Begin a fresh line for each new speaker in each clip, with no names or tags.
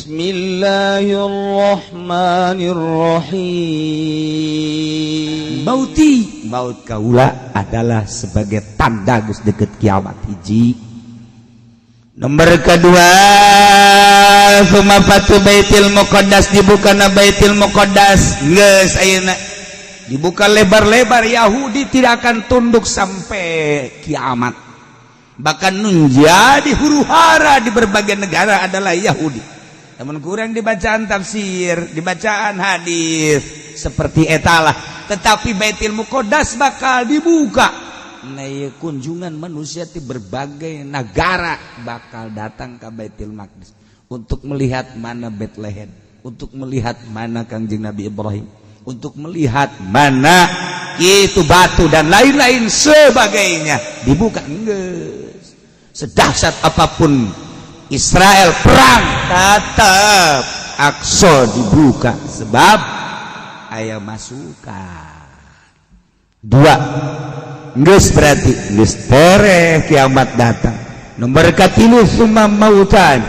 Bismillahirrahmanirrahim.
Mauti maut kaula adalah sebagai tanda geus deket kiamat, hiji. Nomor kedua, summa fathu Baitul Muqaddas, dibukana Baitul Muqaddas. Geus ayeuna dibuka lebar-lebar, Yahudi tidak akan tunduk sampai kiamat. Bahkan menjadi huru hara di berbagai negara adalah Yahudi. Namun kurang dibacaan tafsir, dibacaan hadis seperti etalah. Tetapi Baitul Muqaddas bakal dibuka. Nah, kunjungan manusia di berbagai negara bakal datang ke Baitul Maqdis untuk melihat mana Bethlehem, untuk melihat mana Kangjeng Nabi Ibrahim, untuk melihat mana itu batu dan lain-lain sebagainya. Dibuka enggak, sedahsyat apapun Israel perang, tetap Aqsa dibuka sebab aya masukan. Dua geus berarti geus tereh kiamat datang. Nomor katilu, summa mautan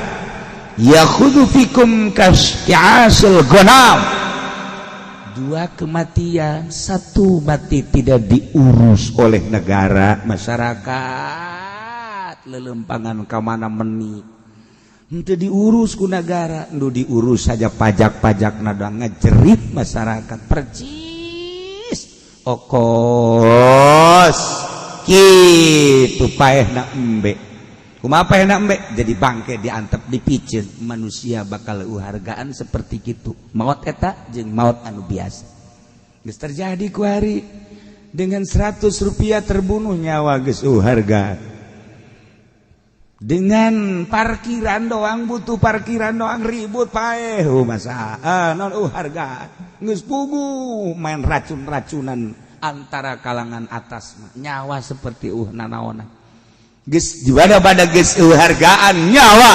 yakhudhu fikum kasy'asil ghanam. Dua kematian, satu mati tidak diurus oleh negara, masyarakat lelempangan ka mana meni henteu diurus ku negara. Nu diurus saja pajak-pajak, nada ngejerit masyarakat percis okos gitu. Paehna embe, kumaha paehna embe? Jadi bangke, diantep, dipicen. Manusia bakal uhargaan seperti gitu. Maut eta jeung maut anu biasa geus terjadi kuari. Dengan 100 rupiah terbunuh nyawa, geus harga. Dengan parkiran doang, butuh parkiran doang ribut, paeh. Oh, masa non harga geus pugu main racun-racunan antara kalangan atas. Nyawa seperti nanaona geus di pada geus hargaan nyawa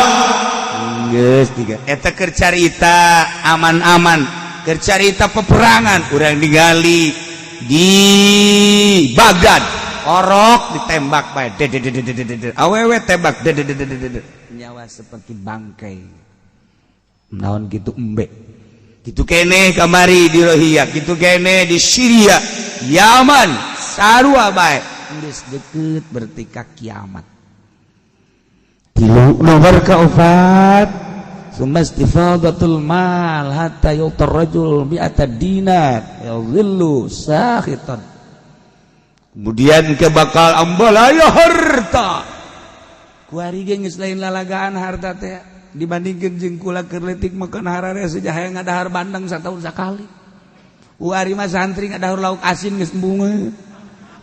geus tiga eta. Keur carita aman-aman, keur carita peperangan, urang digali di Baghdad, orok ditembak bae, awewe tembak, nyawa seperti bangkai. Naon gitu embe gitu kene kamari di Rohia, gitu kene di Syria, Yaman, sarua bae. Geus deket berarti ka kiamat. Tilu. Nomor keempat, summa istifadatul mal hatta yu'tar rajul mi'ata dinar yadhillu sakhitan. Kemudian ke bakal ambalaya harta. Kuari ge geus lain lalagaan harta teh dibandingkeun jeung kula keur leutik. Makan harare saja hayang ngadahar bandeng satahun sakali. Kuari mah santri ngadahar lauk asin geus embungeun,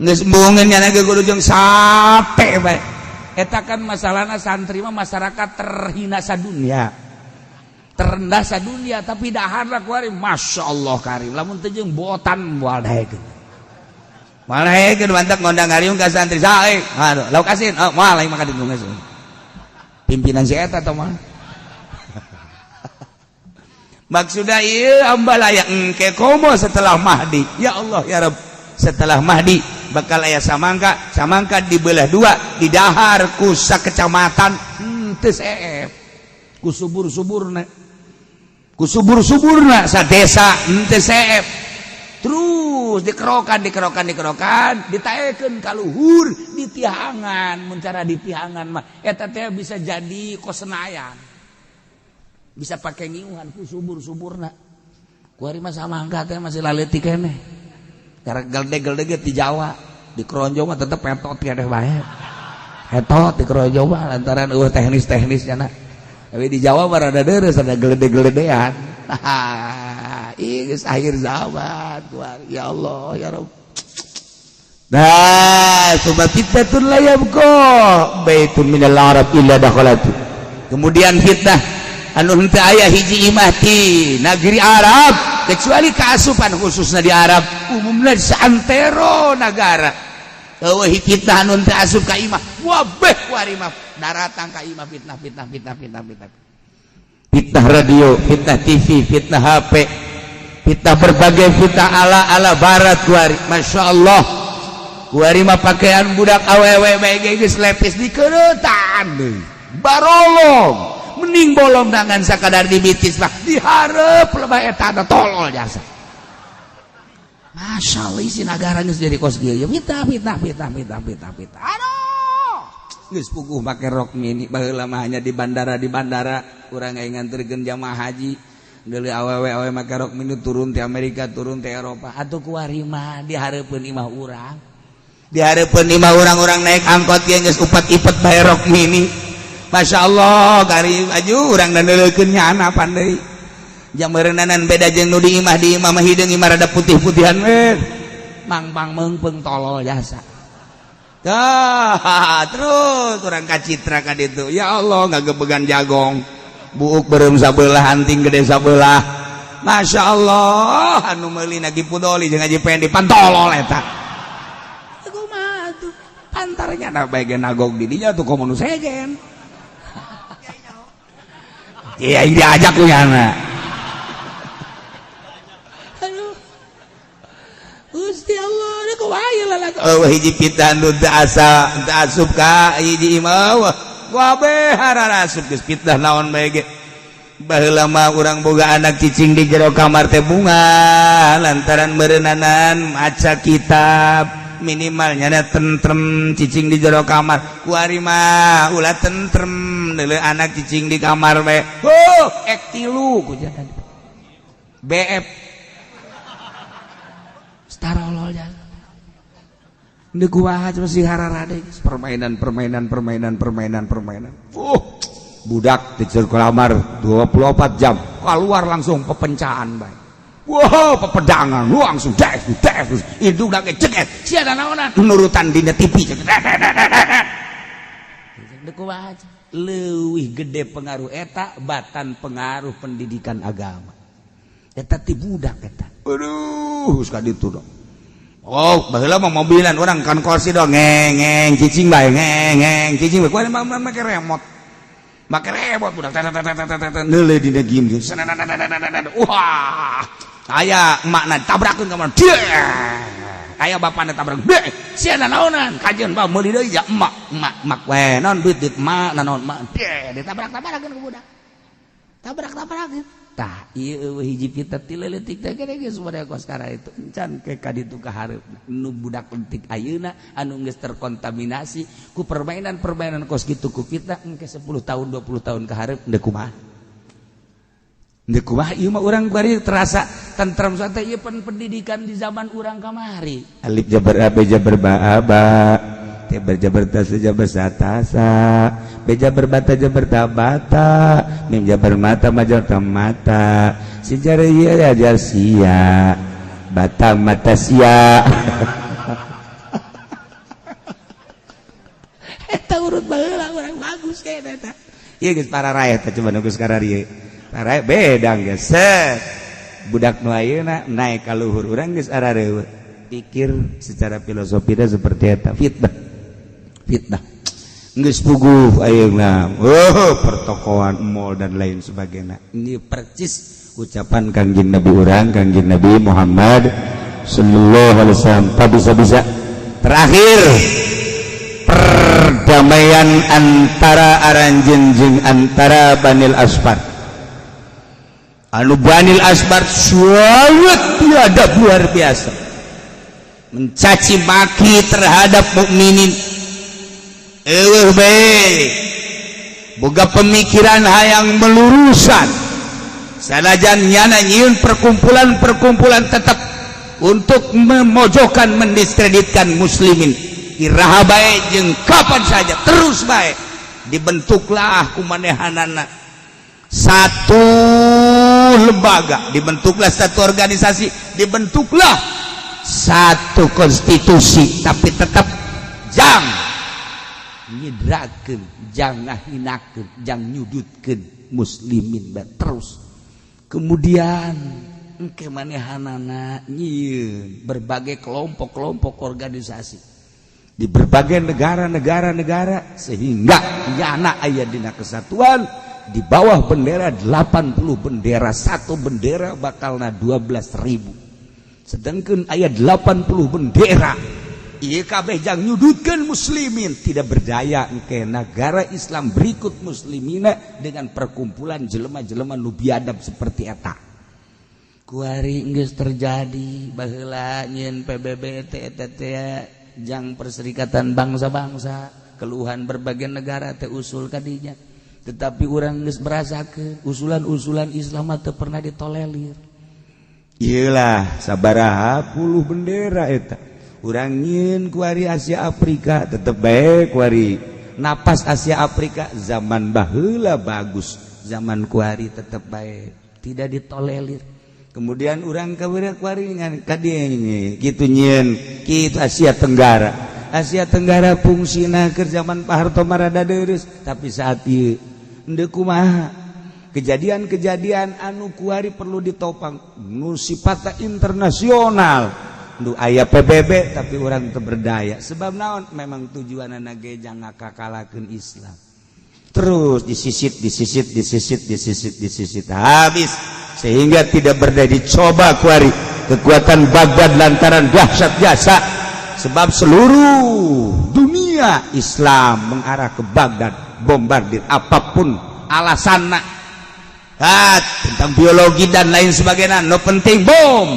geus embungeun nya ge kudu jeung sate bae. Eta kan masalahna santri mah masyarakat terhina sadunya, terendah sadunia, tapi daharna kuari Masya Allah karim. Lamun teu jeung botan moal daekeun. Malah daekeun mantak ngondang ngariung ka santri sae. Aduh, lauk asin. Oh, moal aing makan di geus. Pimpinan si eta tah mah. Maksudnya ieu ambalaya engke komo setelah Mahdi. Ya Allah ya Rabb, setelah Mahdi bakal aya samangka, samangka dibelah dua, didahar ku sakecamatan teu seep. Ku subur-suburna. Ku subur-suburna sa desa henteu seep. Terus dikerokan, dikerokan, dikerokan, ditaekeun ka luhur, ditihangan. Mun cara ditihangan mah eta teh bisa jadi kosenayan, bisa pakai ngiuhan ku subur-suburna. Kuari mah samangka teh masih laleutik keneh karena gelde-gelde di Jawa. Di Kronjo mah tetep petot keneh bae, hetot di Kronjo mah lantaran eueuh teknis-teknis nya. Tapi di Jawa mah rada deres, ada gelede-geledean. Ih, akhir zaman. Ya Allah ya Rabb. Nah, summa fitnatun la yabqa baitun minal arab illa dakhalatu. Kemudian fitnah anu henteu aya hiji imah ti negeri Arab kecuali keasupan, khususnya di Arab, umumnya di saantero nagara. Eueuh fitnah anu henteu asup ka imah, wabeh kuari mah daratang ka imah fitnah, fitnah, fitnah, fitnah, fitnah. Fitnah radio, fitnah TV, fitnah HP, fitnah berbagai fitnah ala-ala barat kuari. Masya Allah, kuari mah pakaian budak awewe bae geus lepis dikeuretan deui, barolong. Mending bolong dengan sakadar di bitis mah diharap lebah eta ada tolol jasa. Masya Allah, isi negara geus jadi kos kieu ya, fitnah, fitnah, fitnah, fitnah, fitnah, fitnah. Aduh, geus puguh make rok mini. Baheula mah hanya di bandara, di bandara urang aing nganterkeun jamaah haji, deuli awewe awewe make rok mini turun ti Amerika, turun ti Eropa. Atuh kuari mah di hareupeun imah urang, di hareupeun imah urang-urang naik angkot ge geus upat-ipet bae rok mini. Masya Allah, kari aju urang dandeleukeun nyana pandai jam meureunanan beda jeung nu di imah. Di imah mah hideung, imah rada putih-putihan we, mangpang meungpeung, tolol jasa. Dah, terus urang kacitra ka ditu. Ya Allah, ngagebegan jagong. Buuk beureum sabelah, anting gede sabelah. Masya Allah, anu meuli Haji Pudoli jeung Haji Pendi pantolol eta. Kumaha tuh? Pantarnya na bae ge nagog di dinya tuh komo nu sejen. Iya, diajak ku nyana. Aduh. Gusti Allah, da kumaha lalak. Oh, hiji fitnah nu teu asa teu asup ka hiji imah. Wah, kabeh hararasup geus fitnah naon bae ge. Baheula mah urang boga anak cicing di jero kamar teh bunga lantaran meureunnanan maca kitab, minimal nyana tentrem cicing di jero kamar. Kuari mah ulah tentrem, deuleu anak cicing di kamar bae. Oh, ek tilu ku jalan. BF. Starolol jalan. Ini kumaha masih hararade permainan, permainan, permainan, permainan, permainan. Budak di kamar 24 jam keluar langsung pepencahan bae. Wow, pepedangan langsung des des itu udah keceket sia naonan nurutan dina TV. Kumaha leuwih gede pengaruh eta batan pengaruh pendidikan agama eta ti budak eta. Aduh, kaditu dong. Oh, baheula mah mobilan orang kan kursi dong, ngeng ngeng cicing bae, ngeng ngeng cicing bae. Kuari mah make remote. Make remote budak neuleuh dina game. Wah, aya emakna tabrakeun ka mana? Aya bapana tabrak. Deh, sia naonan? Kajeun ba meuli deui ya emak, emak, emak we. Naon duit duit emak, naon emak. Deh, ditabrak-tabrakeun ku budak. Tabrak-tabrakeun. Tah, ieu hiji fitnah ti leutik teh gede geus pada kos itu. Encan ke ka ditu ka hareup nu budak leutik ayeuna anu geus terkontaminasi ku permainan-permainan kos kitu ku fitnah, engke 10 tahun, 20 tahun ka hareup deuk kumaha? Deuk kumaha? Ieu mah urang bari terasa tentrem santai, ieu pendidikan di zaman urang kamari. Alif jabar a, b jabar ba ba, T jabar ta, sa jabar sa ta sa, B jabar bata jabar ta bata, mim jabar mata, ma jabar ta mata, sin jar ya jar sia, bata mata sia. Eta urut baheula urang bagus kayak eta. Ieu geus para rakyat teh, coba geus kararieu. Para beda geus. Set. Budak nu ayeuna naik ka luhur urang geus arareuweut. Pikir secara filosofi seperti eta, fitnah. Fitnah. Geus puguh ayeuna. Oh, pertokoan, mall dan lain sebagainya. Ini percis ucapan Kangjeng Nabi urang, Kangjeng Nabi Muhammad sallallahu alaihi wasallam. Bisa-bisa terakhir perdamaian antara aranjeun jeung antara Banil Asfar. Anu Banil Asfar sangat biadab luar biasa, mencaci maki terhadap mukminin. Eueuh bae boga pemikiran hayang melurusan, sanajan nyana nyieun perkumpulan-perkumpulan tetap untuk memojokkan, mendiskreditkan muslimin. Iraha bae jeung kapan saja terus bae dibentuklah kumanehanana satu lembaga, dibentuklah satu organisasi, dibentuklah satu konstitusi, tapi tetap jang nyidrakeun, jang ngahinakeun, jang nyudutkeun muslimin bae. Terus kemudian engke manehanana nyieun berbagai kelompok-kelompok organisasi di berbagai negara-negara negara sehingga nyana aya dina kesatuan di bawah bendera 80 bendera, satu bendera bakalna 12.000, sedangkan aya 80 bendera. Ieu kabeh jang nyudutkeun muslimin, tidak berdaya ke negara Islam berikut muslimina dengan perkumpulan jelema-jelema nu biadab seperti eta. Kuari geus terjadi baheula nyieun PBB teh, eta teh jang Perserikatan Bangsa-Bangsa, keluhan berbagai negara teh usul kadinya. Tetapi urang geus ke usulan-usulan Islam teu pernah ditolerir. Iyalah, sabaraha puluh bendera eta urang nyieun kuari. Asia Afrika tetep baik kuari, napas Asia Afrika zaman baheula bagus, zaman kuari tetep baik tidak ditolerir. Kemudian urang kuari kadinya gitu nyieun kitu Asia Tenggara. Asia Tenggara fungsina keur zaman Pak Harto marada deres, tapi saat ieu henteu kumaha. Kejadian-kejadian anu kuari perlu ditopang nu sifatna internasional nu aya PBB, tapi urang teu berdaya. Sebab naon? Memang tujuan ge jang ngakakalakeun Islam. Terus disisit, disisit, disisit, disisit, disisit habis sehingga tidak berdaya. Dicoba kuari kekuatan Baghdad lantaran dahsyat jasa, sebab seluruh dunia Islam mengarah ke Baghdad, bombardir apapun alasan tentang biologi dan lain sebagainya, nu penting bom.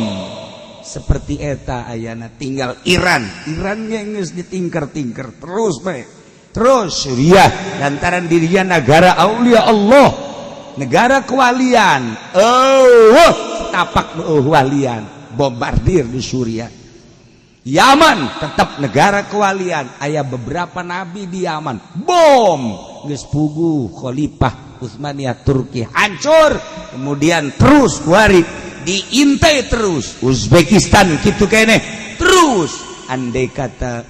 Seperti eta ayana tinggal Iran. Iran geus ditingker-tingker terus bae, terus Suriah lantaran dirinya negara aulia Allah, negara kewalian. Oh, tapak walian, bombardir di Suriah. Yaman tetap negara kewalian, aya beberapa nabi di Yaman, bom. Geus puguh Khalifah Utsmaniyah Turki hancur. Kemudian terus kuari diintai terus Uzbekistan gitu kene terus. Andai kata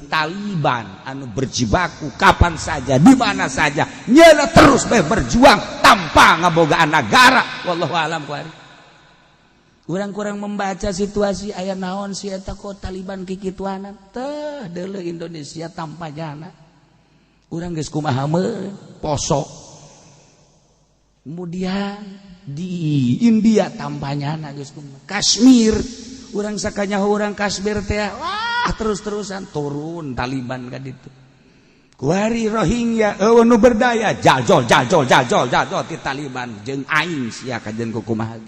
Taliban anu berjibaku kapan saja, di mana saja, nyala terus bae berjuang tanpa ngabogaan negara. Wallahu alam, kuari urang kurang membaca situasi. Aya naon si eta kok Taliban kikituanan teh? Deuleu Indonesia tanpa jana urang geus kumaha poso. Kemudian di India tanpa nyana geus kumaha. Kashmir, urang sakanya urang Kashmir teh, wah, terus-terusan turun Taliban kan itu. Kuari Rohingya eueuh nu berdaya, jajol jajol jajol jajol ti Taliban jeung aing sia kajen kumaha.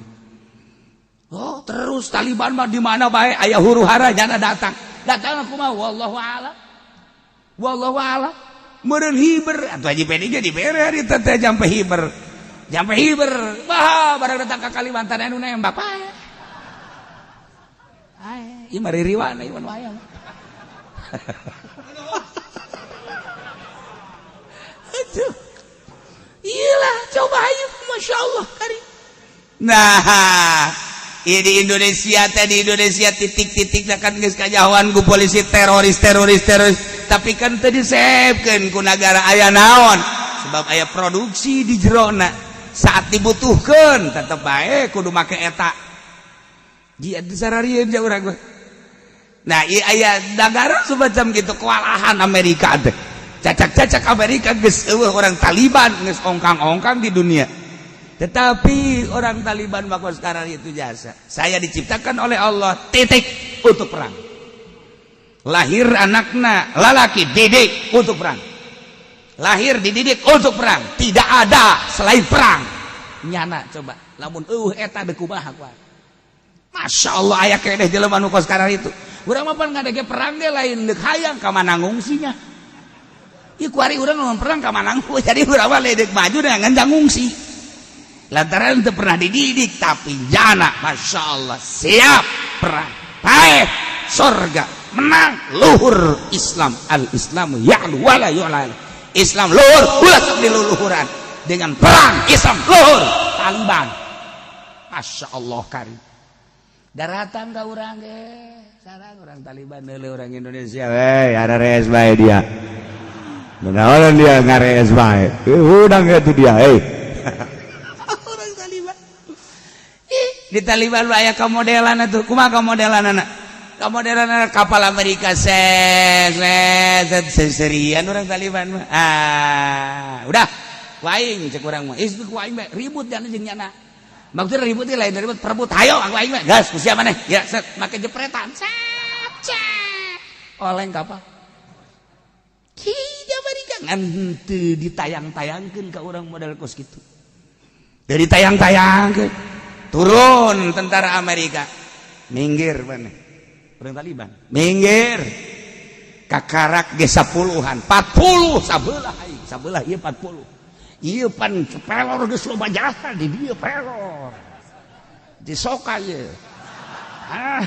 Oh, terus Taliban mah di mana bae aya huru hara jana datang. Datang aku mah wallahu a'lam. Wallahu a'lam. Meureun hiber atuh Haji Pedi ge dibere hari teh jampe hiber. Jampe hiber. Wah, barang datang ke Kalimantan anu nembak bae. Ae, ieu mah ririwana ieu mah aya. Aduh. Iyalah, coba ayo, Masya Allah, kari. Nah, di Indonesia teh, di Indonesia titik-titik kan geus kajahoan ku polisi teroris, teroris, teroris, tapi kan teu disebkeun ku nagara aya naon, sebab aya produksi di jerona. Saat dibutuhkan tetep bae kudu make eta jia disararieun ja urang. Nah, ieu aya negara semacam gitu, kewalahan Amerika teh, cacak-cacak Amerika geus eueuh orang Taliban, geus ongkang-ongkang di dunia. Tetapi orang Taliban maka sekarang itu jasa. Saya diciptakan oleh Allah titik untuk perang. Lahir anakna lalaki, didik untuk perang. Lahir dididik untuk perang. Tidak ada selain perang. Nyana coba. Lamun eueuh eta deuk kumaha kuat. Masya Allah, aya keneh jelema nu kos sekarang itu. Urang mah pan ngadege perang ge lain deuk hayang ka mana ngungsinya. Ieu kuari urang ngomong perang ka mana ngungsi. Jadi urang mah ledek maju dengan ngungsi. Lantaran itu pernah dididik, tapi jana Masya Allah siap perang, baik surga menang luhur Islam. Al Islamu ya'lu wala yu'la. Islam luhur, ulah sok diluluhuran. Dengan perang Islam luhur. Taliban, Masya Allah kari daratan ka urang ge sarang orang Taliban deuleu orang Indonesia we ararees bae dia. Naon dia ngarees bae udang itu dia, hei. Orang Taliban. Ih, di Taliban aya kamodelan atuh. Kumaha kamodelanana? Kamodelan kapal Amerika ses ses seserian orang Taliban mah. Ah, udah ku aing cek urang mah. Ih, ku aing ribut jangan jeung nyana. Maksudnya ribut lain ribut perebut. Hayo aku aing mah gas ku sia maneh. Ya set make jepretan. Set set. Oleng kapal. Di Amerika ngan henteu ditayang-tayangkeun ka urang model kos kitu. Dari tayang-tayangkeun. Turun tentara Amerika. Minggir mana? Orang Taliban. Minggir. Kakarak ge 10-an, 40 sabelah aing, sabelah ieu 40. Ieu pan pelor geus loba jasa di dieu pelor. Disoka ieu. Ah.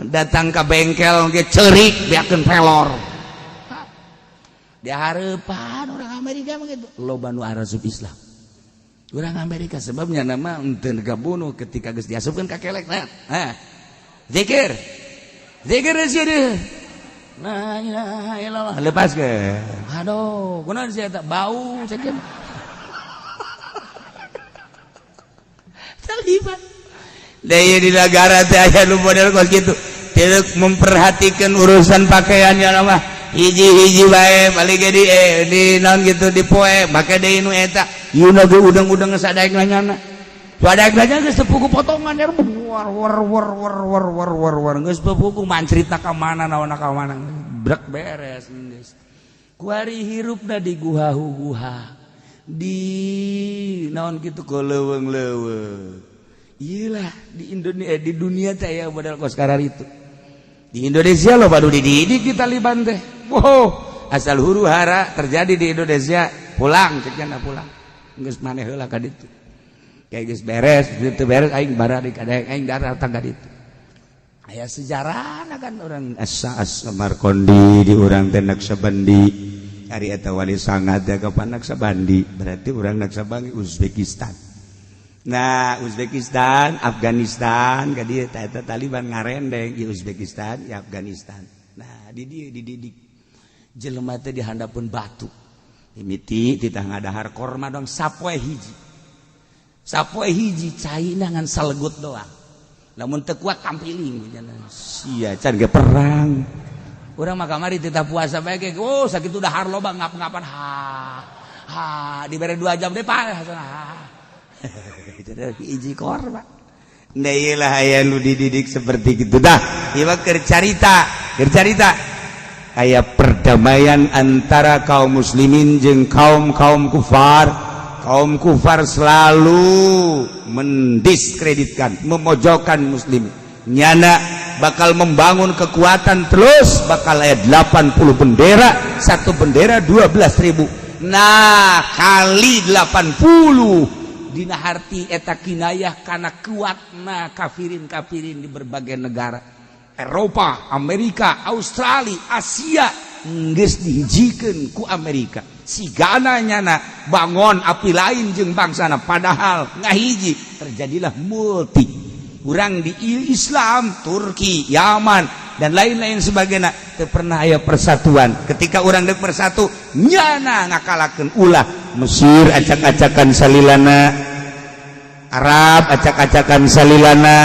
Datang ke bengkel ge ceurik beakeun pelor. Di hareupan orang Amerika mah gitu. Loba nu arasup Islam. Orang Amerika sebabnya nama henteu bunuh ketika geus diasupkeun ka kelek nah. Nah. Zikir. Zikir sih. La ilaha illallah. Lepas ke. Aduh, kunaon sia eta bau sakieu. Taliban. Daya di negara teh aya nu model kos kitu. Tidak memperhatikan urusan pakaiannya mah. Hiji-hiji bae paling ge di naon gitu di poe make deui nu eta. Ieu ge udang-udang sadaek nanyana. Sadaek nanya geus teu puguh potongan ya war war war war war war war war geus teu puguh mancritna ka mana naonna ka mana. Brek beres geus. Kuari hirupna di guha-guha. Di naon kitu ko leuweung-leuweung. Iyalah di Indonesia di dunia teh aya model kos kararitu. Di Indonesia lo baru dididik di Taliban teh. Wow, asal huru hara terjadi di Indonesia, pulang cek nya pulang. Geus maneh heula ka ditu. Kayak geus beres, teu beres aing baradik ada aing datang ka ditu. Aya sejarah kan orang asa Samarkondi di urang teh Naksabandi. Ari eta wali sanga teh kapan Naksabandi, berarti urang Naksabandi Uzbekistan. Nah, Uzbekistan, Afghanistan, ka dieu eta Taliban ngarendeng di Uzbekistan, di Afghanistan. Nah, di dieu dididik jelema teh di handapeun batu. Mimiti titah ngadahar korma dong sapoe hiji. Sapoe hiji caina ngan salegut doang. Lamun teu kuat tampiling sia can ge perang. Urang mah kamari titah puasa bae ge, oh sakitu dahar loba ngap-ngapan ha. Ha dibere 2 jam deh pak. Hiji korma. Nah iyalah aya nu dididik seperti gitu dah. Ieu mah keur carita, keur carita. Aya perdamaian antara kaum muslimin jeung kaum-kaum kufar. Kaum kufar selalu mendiskreditkan, memojokkan muslim. Nyana bakal membangun kekuatan terus bakal aya 80 bendera, satu bendera 12.000. Nah, kali 80 dina harti eta kinayah karena kuatna kafirin-kafirin di berbagai negara Eropa, Amerika, Australia, Asia geus dihijikeun ku Amerika. Sigana nyana bangun api lain jeung bangsana padahal ngahiji terjadilah multi. Urang di Islam, Turki, Yaman dan lain-lain sebagainya teu pernah aya persatuan. Ketika urang deuk bersatu nyana ngakalakeun ulah Mesir acak-acakan salilana, Arab acak-acakan salilana,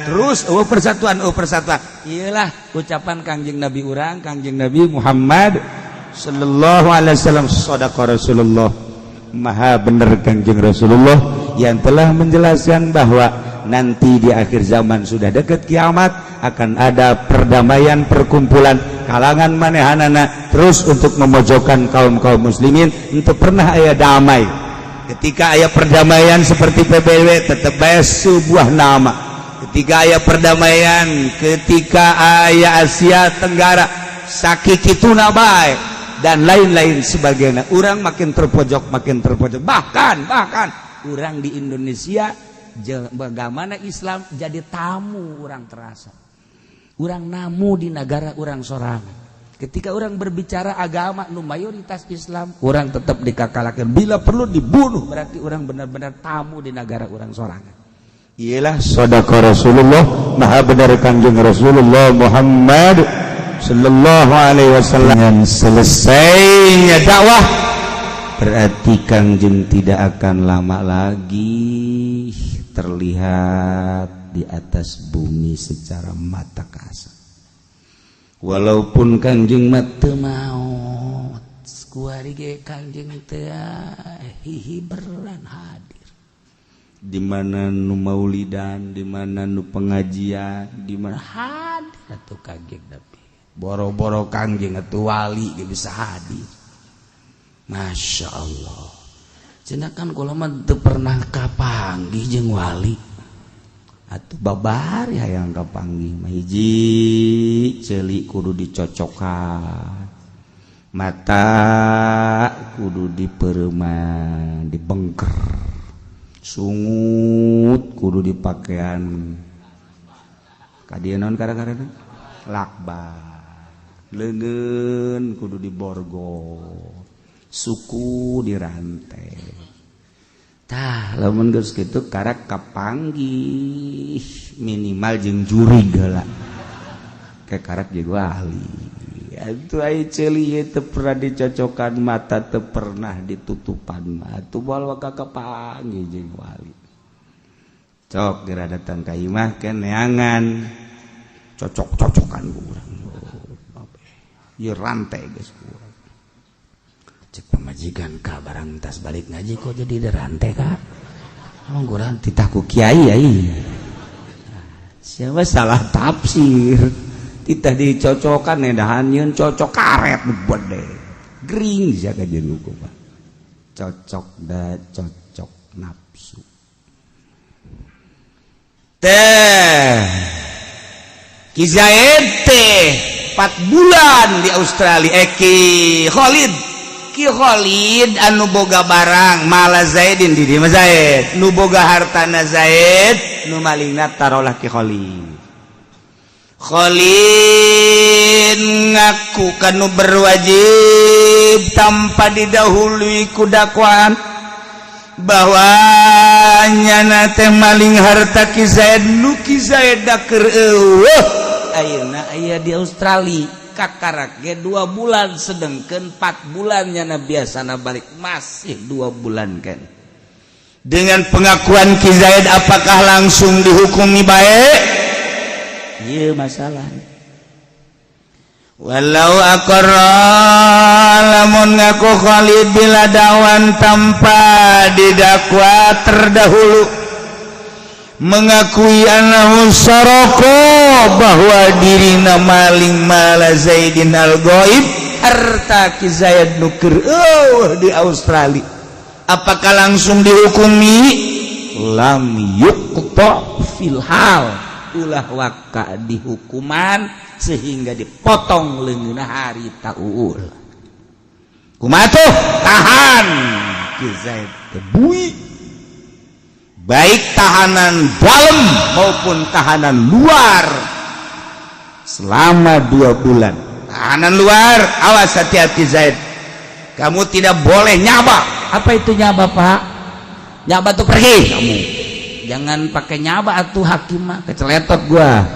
terus oh persatuan, oh persatuan. Iyalah ucapan Kangjeng Nabi urang, Kangjeng Nabi Muhammad sallallahu alaihi wasallam, sadaqa Rasulullah. Maha bener Kangjeng Rasulullah yang telah menjelaskan bahwa nanti di akhir zaman sudah dekat kiamat akan ada perdamaian perkumpulan kalangan manehanana terus untuk memojokkan kaum-kaum muslimin untuk pernah aya damai. Ketika aya perdamaian seperti PBB tetap bae sebuah nama. Ketika aya perdamaian, ketika aya Asia Tenggara sakikituna bae dan lain-lain sebagainya. Urang makin terpojok, makin terpojok. Bahkan bahkan urang di Indonesia bagaimana Islam jadi tamu urang terasa. Urang namu di negara urang sorangan. Ketika orang berbicara agama nu mayoritas Islam, orang tetap dikakalakan. Bila perlu dibunuh, berarti orang benar-benar tamu di negara orang sorangan. Iyalah sadaqa Rasulullah, maha benar Kanjeng Rasulullah Muhammad sallallahu alaihi wasallam. Selesainya dakwah berarti Kangjeng tidak akan lama lagi terlihat di atas bumi secara mata kasar. Walaupun Kangjeng mah teu maot, kuari ge Kangjeng teh hihiberan hadir. Di mana nu maulidan, di mana nu pengajian, di mana hadir. Atuh Kangjeng Nabi, boro-boro Kangjeng atuh, wali ge bisa hadir. Masya Allah. Cenah kan kula mah teu pernah kapanggih jeung wali. Atuh babari hayang kapanggih mah, hiji, ceuli kudu dicocokan, mata kudu dipereuman, dibengker, sungut kudu dipakean kadieu naon, gara-gara lakban, leungeun kudu diborgo, suku dirantai. Tah, lamun geus kitu karak kapanggih minimal jeung jurig heula ke karak jeung wali. Atuh ai ceuli teu pernah dicocokan, mata teu pernah ditutupan mah, atuh moal waka kapanggih jeung wali. Cok geura datang ka imah ke neangan cocok-cocokan ku urang. Ieu rantai geus ku urang. Cek pamajikan ka barang tas balik ngaji kok jadi ada rantai ka. Emang kurang titah ku kiai ya iya. Siapa salah tafsir. Titah dicocokan edahan nyeun cocok karet gede. Gering sia ka jeung hukum. Cocok da cocok nafsu. Teh Ki Zaid teh 4 bulan di Australia. Eh, Ki Khalid, Ki Khalid anu boga barang mala Zaidin di dieu mah, Zaid nu boga hartana, Zaid nu malingna tarolah Ki Khalid. Khalid ngaku kanu berwajib tanpa didahului ku dakwaan bahwa nyana teh maling harta Ki Zaid, nu Ki Zaid da keur euweuh, ayeuna aya di Australia kakarak ge 2 bulan, sedengkeun 4 bulan nyana biasana balik, masih 2 bulan kan. Dengan pengakuan Ki Zaid, apakah langsung dihukumi baik? Iya, masalah. Walau aqarra, lamun ngaku Khalid, bila dakwan, tanpa didakwa terdahulu, mengakui annahu saroko, bahwa dirina maling, mala Zaidin al goib, harta Ki Zaid nu keur oh, di Australia, apakah langsung dihukumi? Lam yuqta fil hal, ulah waka dihukuman sehingga dipotong leungeunna harita uul. Kumaha tuh? Tahan Ki Zaid tebui, baik tahanan dalam maupun tahanan luar, selama 2 bulan. Tahanan luar, awas, hati-hati Zaid, kamu tidak boleh nyaba. Apa itu nyaba, Pak? Nyaba tuh pergi. Kamu jangan pakai nyaba atuh, hakim mah keceletot gua.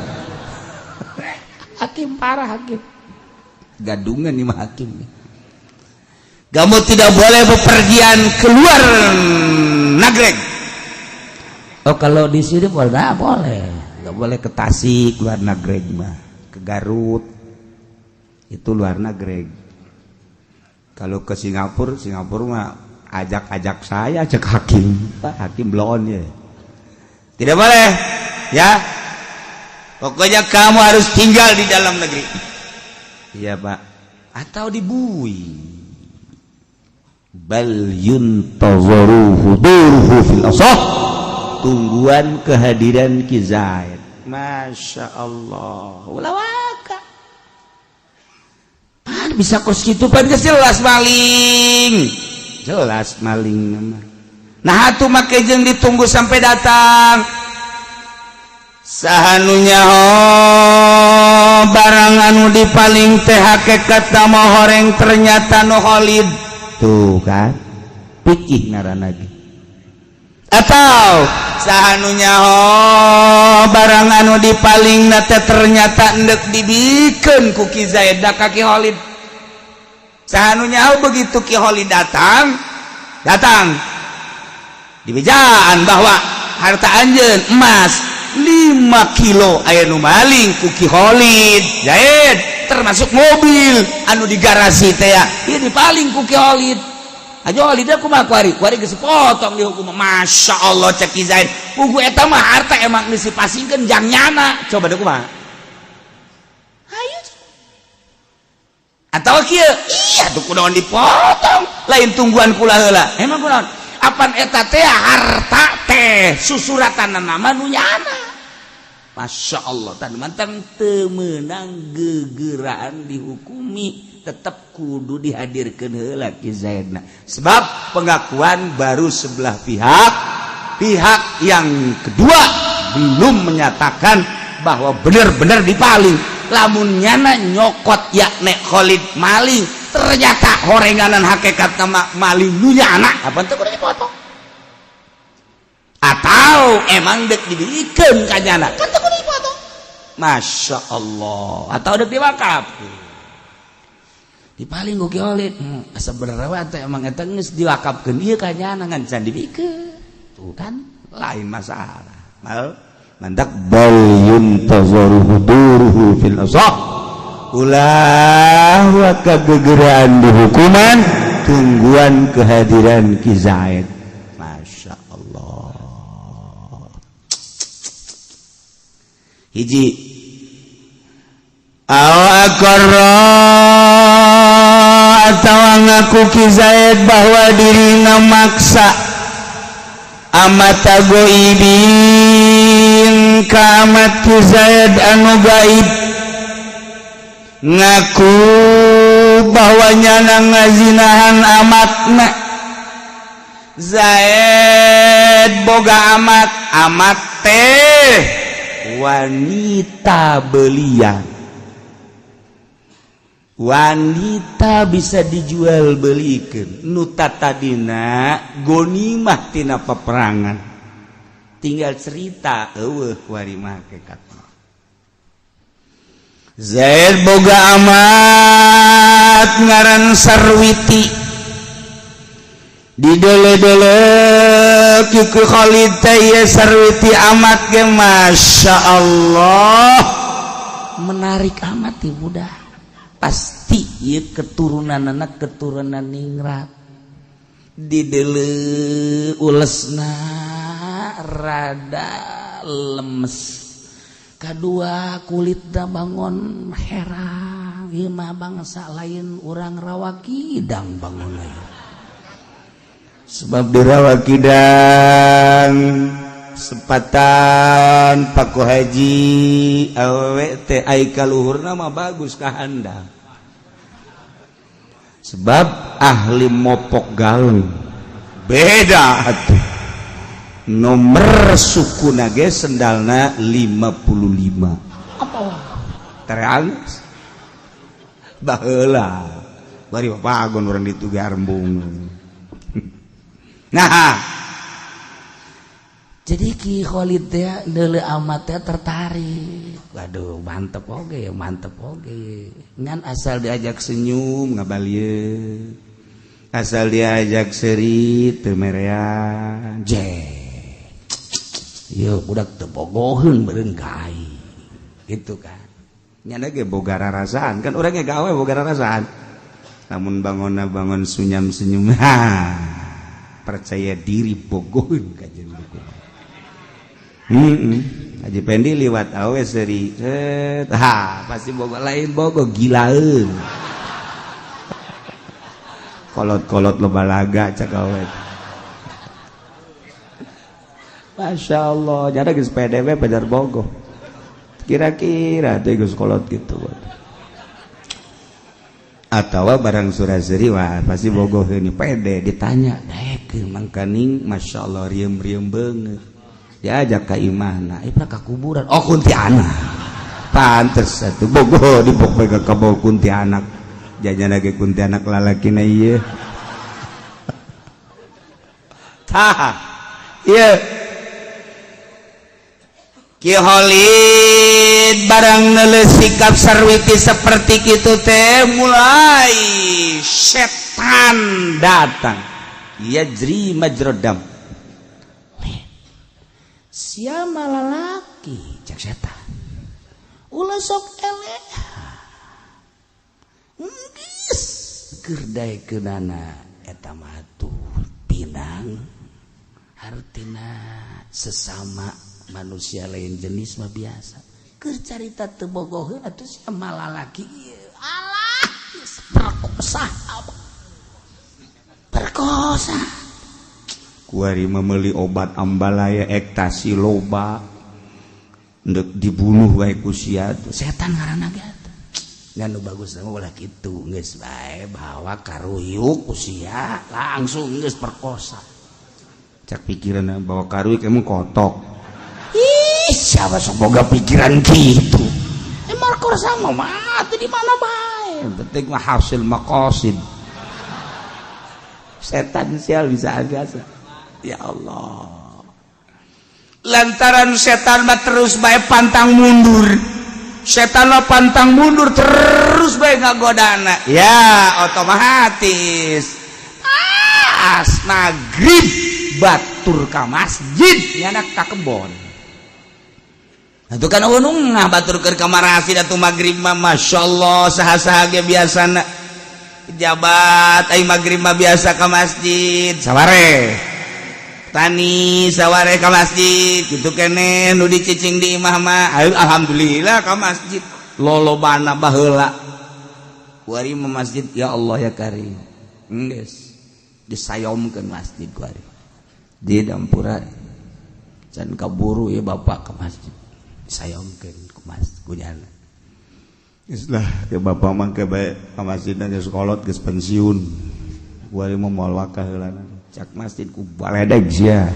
Hakim parah, hakim gadungan nih mah hakim nih. Kamu tidak boleh bepergian keluar nagreg. Oh, kalau di sini boleh, nggak boleh, nggak boleh ke Tasik, luar nagreg mah. Ke Garut itu luar nagreg. Kalau ke Singapura, Singapura mah ajak-ajak saya, ajak hakim, Pak hakim belon ya. Tidak boleh, ya. Pokoknya kamu harus tinggal di dalam negeri. Iya, Pak. Atau dibui. Bal yuntazaru huduruhu fil asah, tungguan kehadiran Ki Zaid. Masya Allah, ulah waka. Pan bisa kos kitu, pan geus jelas maling, jelas maling mah. Nah, atuh make jeung ditunggu sampai datang. Saha nu nyaho barang anu dipaling teh hakikat mah horeng ternyata nu Khalid? Tuh kan, pikir ngaranna ge. Atau saha nu nyaho barang anu dipaling teh ternyata endek dibikeun ku Ki Zaid ka Ki Khalid? Saha nu nyaho? Begitu Ki Khalid datang, datang dibejaan bahwa harta anjeun emas 5 kilo aya nu maling ku Ki Khalid Zaid, termasuk mobil anu di garasi teh ya, ieu dipaling ku Ki Khalid. Aja Khalid kumaha kuari? Kuari geus potong dihukum. Masya Allah, cek Ki Zaid, pugu eta mah harta emang geus dipasingkeun jang nyana. Coba deh, kumaha? Atau kieu, iya tuh kunaon dipotong, lain tungguan kula heula. Emang kunaon? Apan eta teh harta teh susuratan nama nu nyana. Masya Allah, tan mantang teu meunang gegeraan dihukumi, tetap kudu dihadirkeun heula Ki Zaidna. Sebab pengakuan baru sebelah pihak, pihak yang kedua belum menyatakan bahwa benar-benar dipaling. Lamun nyana nyokot ya nek Khalid maling, ternyata horenganan hakikat nama maling nu nyana, apa teu kudu dipotong? Atau emang dek dibikeun ka nyana, kan teu kudu dipotong. Masya Allah, atau dek diwakaf. Dipaling ku Ki Khalid, asa bener teh emang eta geus diwakafkeun ieu ka nyana ngan can dibikeun. Tuh kan lain masalah. Mal mantak bal yuntazaru huduruhu fil asah. Ulah wa kagegeraan dihukuman, tungguan kehadiran Ki Zaid. Masya Allah. Hiji aw aqarra atawa ngaku Ki Zaid bahwa dirina maksa amata goibin ka amat Ki Zaid anu gaib, ngaku bahwa nyana ngazinahan amatna. Zaid boga amat, amat teh wanita belia, wanita bisa dijual belikan, nu tadina gonimah tina peperangan. Tinggal cerita eueuh kuari mah hakikat. Zaid boga amat ngaran Sarwiti, didele-dele ku Khalid teh ieu Sarwiti amat ge Masya Allah menarik amat di budak, pasti ieu keturunan anak keturunan ningrat. Didele ulesna rada lemes, kedua kulitna bangon herang, ieu mah bangsa lain urang Rawa Kidang bangun lain, sebab di Rawa Kidang sepatan Paku Haji awewe teh ai kaluhurna mah bagus ka handap, sebab ahli mopok gaung beda atuh. Nomor suku nage sendalna 55 apa terus baheula bari pagon urang ditu ge arembung. Nah, jadi Ki Khalid teh deule amat teh tertarik, waduh mantep oge, mantep oge, ngan asal diajak senyum ngabalieun, asal diajak seri teu merean je. Yo budak teu bogoheun beureun ka aing gitu kan. Nyana ge boga rarasaan kan, urang ge gawe boga rarasaan. Lamun bangonna bangon sunyam-senyum, ha, percaya diri bogoheun ka jeung Haji Pendi liwat awe seri set, ha pasti bogo, lain bogo gilaeun, kolot-kolot loba laga cak awe. Masya Allah, jadi geus PDW pajar bogo kira-kira teh geus kolot gitu. Atau barang surah seri, wah pasti bogo ini pede. Ditanya daekeun mangkaning, Masya Allah riem-riem banget, diajak ka imahna, ipra ka kuburan, oh kuntianak, pantes atuh bogo dipok ka bawa kuntianak, jajan lagi kuntianak lalakina ieu. Tah ieu Ki Khalid barang neuleuh sikap Sarwiti seperti kitu teh, mulai setan datang yajri majrodam. Siapa lalaki cek setan, ulah sok eleh geus keur daekeunana eta mah tuh pinang, hartina sesama manusia lain jenis mah biasa. Keur carita teu bogoheun atuh siapa lalaki ieu, alah Sah perkosa. Kuari membeli obat ambalaya, ekstasi loba, ndek dibunuh wae ku sia. Setan ngaranna ge atuh. Ngan nu bagus mah ulah kitu, geus bae bawa karuyuk ku sia, langsung geus perkosa. Cak pikiran bawa karuyuk emang kotok. Ih, siapa sok boga pikiran gitu? Emang perkosa mah mati di mana bae, penting mah hasil maqasid. Setan sial bisa biasa. Ya Allah, lantaran setan mah terus bae pantang mundur, setan mah pantang mundur, terus bae ngagodana. Ya otomatis pas maghrib batur ka masjid, nyanak ka kebon. Itu kan nggak batur ke kamar asid atau maghrib mah. Masya Allah, saha-saha ge biasana jabat ai maghrib mah biasa ke masjid. Saware tani, saware ke masjid gitu kene. Nu dicicing di imah mah ayo, alhamdulillah ke masjid lolobana. Baheula kuari mah masjid, ya Allah ya Karim, geus disayomkeun masjid kuari di dampura. Can kaburu ya bapak ke masjid, disayomkeun ku mas kunyana. Geus lah ke bapak mah ke bae ka masjid geus kolot, geus pensiun. Kuari mah moal wakah heulana. Cak masjid ku baledeg sia.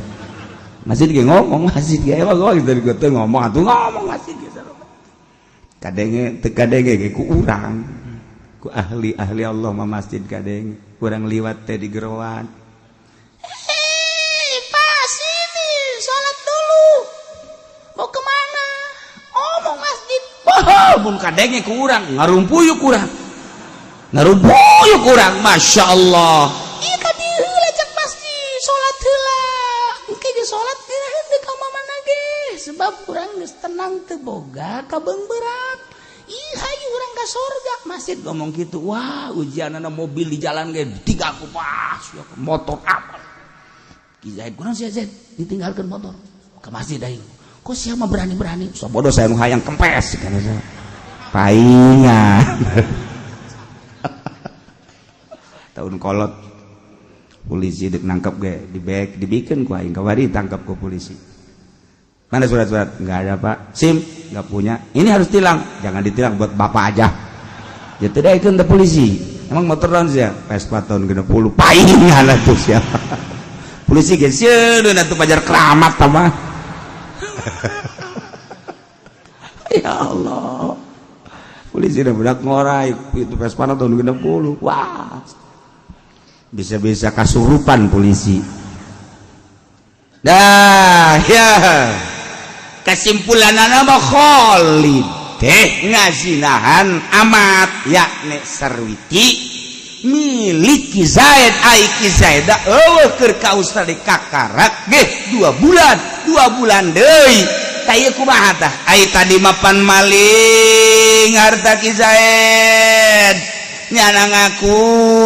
Masjid ge ngomong, masjid ge emang ngomong dari gue ngomong atuh, ngomong masjid ge kadenge teu kadenge ge ku urang, ku ahli-ahli Allah mah masjid kadenge. Kurang liwat teh di geroan.
Hei, Pak, sini, sholat dulu. Mau kemana? Oh, mau masjid.
Wah, mun kadenge ku urang ngarumpuyuk urang. Ngarumpuyuk urang, Masya Allah.
Iya, tadi heula cek masjid, sholat heula. Engke ge sholat geura deuk ka mana ge. Sebab urang geus tenang, teu boga kabeungberat. Ih, hayu urang ka sorga.
Masjid ngomong gitu. Wah, ujianana mobil di jalan ge tiga ku pas, ya, motor apa. Ki Zaid kurang sia Zaid ditinggalkan motor ke masjid aing. Kok sia mah berani-berani? So bodoh, saya nu hayang kempes kan saya. Paingan. Tahun kolot polisi dek nangkep ge di bek dibikin ku aing kawari tangkap ku polisi. Mana surat-surat? Nggak ada, Pak. SIM nggak punya. Ini harus tilang. Jangan ditilang, buat bapak aja. Ya tidak ikut polisi. Emang motor tahun sih ya? Vespa tahun 60. Paingan tuh siapa? Polisi ge sieun atuh pajar keramat mah. Ya Allah. Polisi udah budak ngorai itu Vespa tahun 60. Wah. Bisa-bisa kasurupan polisi. Dah ya. Kesimpulan mah Khalid teh ngazinahan amat, yakni Sarwiti miliki Zaid. Ai Ki Zaid eueuh keur ka Australia kakarak ge 2 bulan, 2 bulan deui. Tah, ieu kumaha tah? Ai tadi mapan maling harta Ki Zaid, nyana ngaku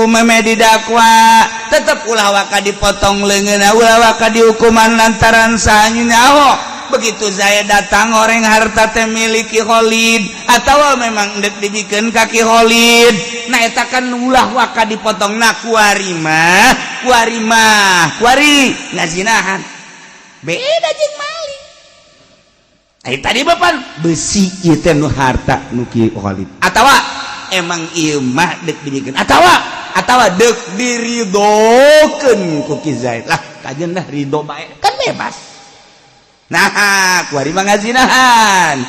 meme didakwa, tetep ulah waka dipotong leungeunna, ulah waka dihukuman lantaran sahanya nyaho. Begitu saya datang orang harta teh miliki Khalid atau memang dek dibikin kaki Khalid, nah eta kan ulah waka dipotong. Nah, kuari mah, kuari mah, kuari ngazinahan beda jeung maling. Ai tadi bapan besi ieu teh nu harta nu Ki Khalid atawa emang ieu mah dek dibikin atawa dek diridokeun ku Ki Zaid lah, kajen dah ridho bae kan bebas. Nah, kuari mah ngazinahan,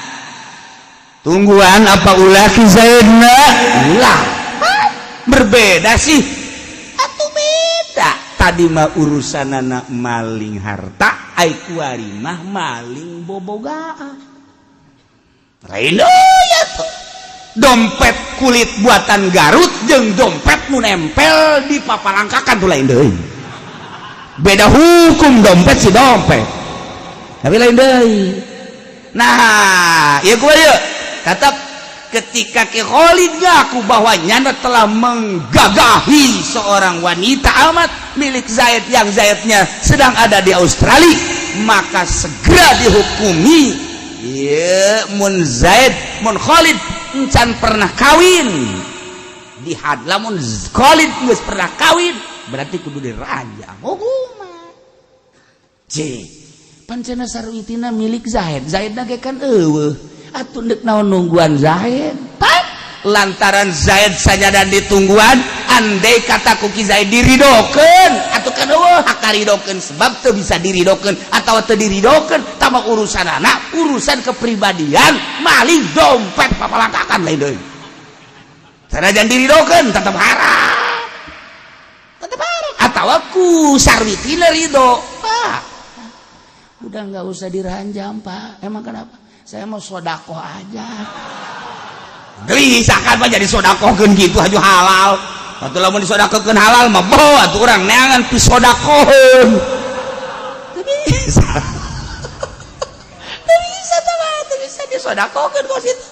tungguan apa ulah Ki Zaidna? Ulah. Berbeda sih atau beda. Tadi mah urusan anak maling harta, ai kuari mah maling bobogaan. Lain ya tuh dompet kulit buatan Garut jeung dompet nu nempel di papalangkakan tuh lain deui, beda hukum. Dompet si dompet, tapi lain deui. Nah, ieu kumaha ieu? Tetap ketika Ki Khalid ngaku bahwa nyana telah menggagahi seorang wanita amat milik Zaid yang Zaidnya sedang ada di Australia, maka segera dihukumi. Ya, mun Zaid, mun Khalid encan pernah kawin. Dihad lamun Khalid geus pernah kawin berarti kudu diranjam hukuman. C pancena sarwitina milik Zaid, Zaid ge kan eueuh atuh deuk naon nungguan Zaid. Pan lantaran Zaid sajadan ditungguan, andai kata ku Ki Zaid diridokeun atuh kan eueuh hak karidokeun, sebab teu bisa diridokeun atawa teu diridokeun tama urusan anak, urusan kepribadian, maling dompet papalangkakan lain deui. Sanajan diridokeun tetep haram, tetep haram. Atawa ku sarwitina ridho, Pak, udah nggak usah diranjam, Pak. Emang kenapa? Saya mau sodakoh aja. Gelisah kan, Pak, jadi sodakohkeun gitu haju halal. Atuh lamun disodakohkeun halal mah boh atuh urang neangan pisodakoheun. Teu bisa. Teu bisa teh mah, teu bisa disodakohkeun kos itu.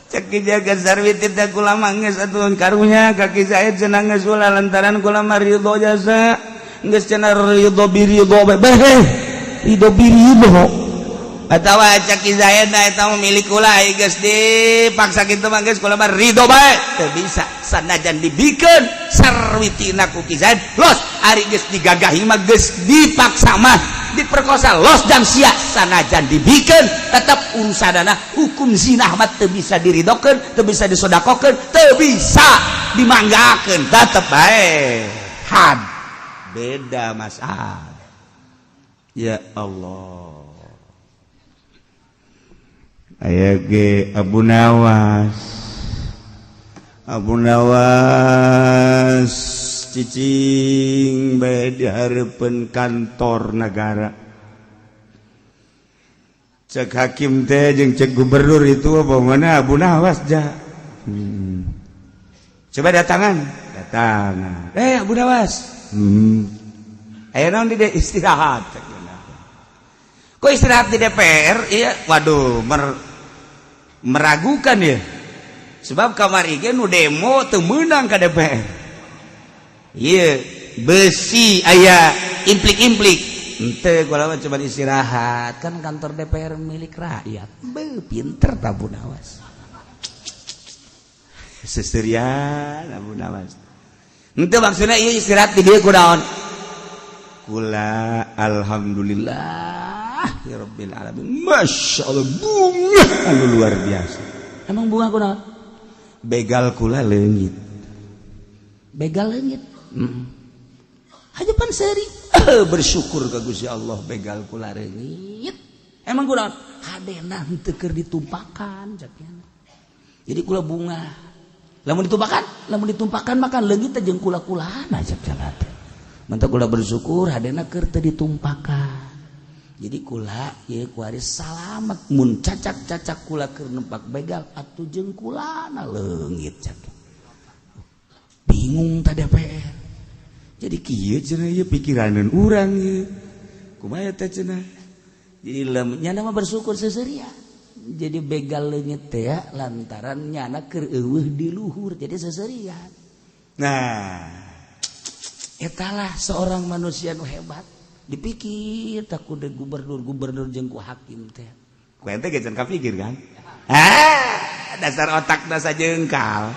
Cek Ki Jaga Sarwiti teh, kula mah geus atuh karunya ka Ki Zaid cenah, geus ulah lantaran kula mah ridho jasa. Geus cenah, ridho biridho bae. Ridho biridho. Atawa cek Ki Zaid na eta mah milik kula, geus dipaksa kitu mah geus kula mah ridho bae. Teu bisa, sanajan dibikeun sarwitina ku Ki Zaid los, ari geus digagahi mah, geus dipaksa mah, diperkosa los jam sia. Sanajan dibikeun tetep urusanana hukum zinah mah teu bisa diridokeun, teu bisa disodakokeun, teu bisa dimanggakeun, tetep bae had, beda masalah. Ya Allah. Aya ge Abu Nawas, Abu Nawas cicing bae di hareupeun kantor negara. Cek hakim teh jeung cek gubernur itu apa mana Abu Nawas ja. Coba datangan, datangan, eh, Abu Nawas. Aya naon di istirahat? Kok istirahat di DPR? Iya, waduh, meragukan ya, sebab kamari ge nu demo teu meunang ka DPR. Iya, besi aya implik-implik. Ente kula mah coba istirahat, kan kantor DPR milik rakyat. Be, pinter Abu Nawas. Seserian Abu Nawas. Ente maksudnya iya istirahat di dieu kunaon? Kula alhamdulillah ya rabbil alamin. Masya Allah, bunga anu luar biasa.
Emang bunga kunaon?
Begal kula leungit.
Begal leungit. Haja pan seuri.
Bersyukur ka Gusti Allah, begal kula leungit.
Emang kunaon? Hadena henteu keur ditumpakan cek. Jadi kula bunga. Lamun ditumpakan makan leungit teh jeung kula-kulana cek cenah teh. Mantap kula bersyukur hadena keur teu ditumpakan. Jadi kula ieu kuari salamet, mun cacak-cacak kula keur nempak begal atuh jeung kulana leungit cek. Bingung ta DPR.
Jadi kieu cenah ieu pikiraneun urang ieu. Kumaha teh cenah?
Jadi lamun nyana mah bersyukur seseuria. Jadi begal leungit teh ya, lantaran nyana keur eueuh di luhur jadi seserian.
Nah,
etalah seorang manusia nu hebat. Dipikir tak kudu gubernur, gubernur jeung ku hakim teh.
Ku ente ge can kapikir kan? Ah, dasar otak dasa jengkal.